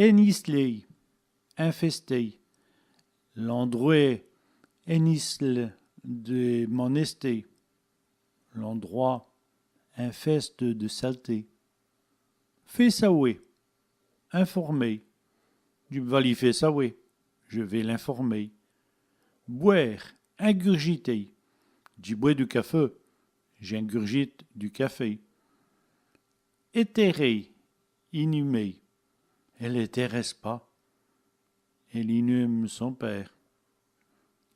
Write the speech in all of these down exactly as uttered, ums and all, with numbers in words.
Ènisléye, infester. L'andrwèt ènisle dè mannèster. L'endroit infeste de saleté. Fé sawè, informer. Dji va li fé sawè, je vais l'informer. Bwêre, ingurgiter. Dji bwè du cafè, j'ingurgite du café. Ètèrer, inhumer. Èle ètèrèsse pas. Elle inhume son père.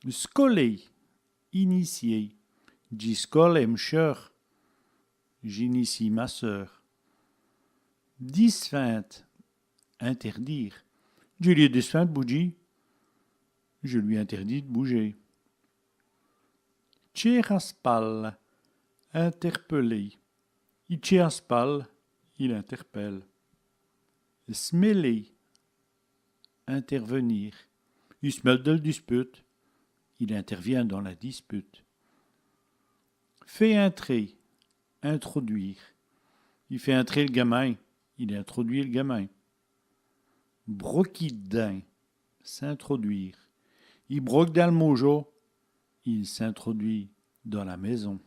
Scoler, initier. Dji scole èm' cheûr, j'initie ma sœur. Disfinde, interdire. Dji lî disfind d' boudjî, je lui interdis de bouger. Tchêr a spales, interpeller. I tchét a spales, il interpelle. Smèler, intervenir. I smèle dèl dispute, il intervient dans la dispute. Fé intrer, introduire. I fét intrer l' gamin, il introduit le gamin. Brokî d'dins, s'introduire. I broke dins l' môjo, il s'introduit dans la maison.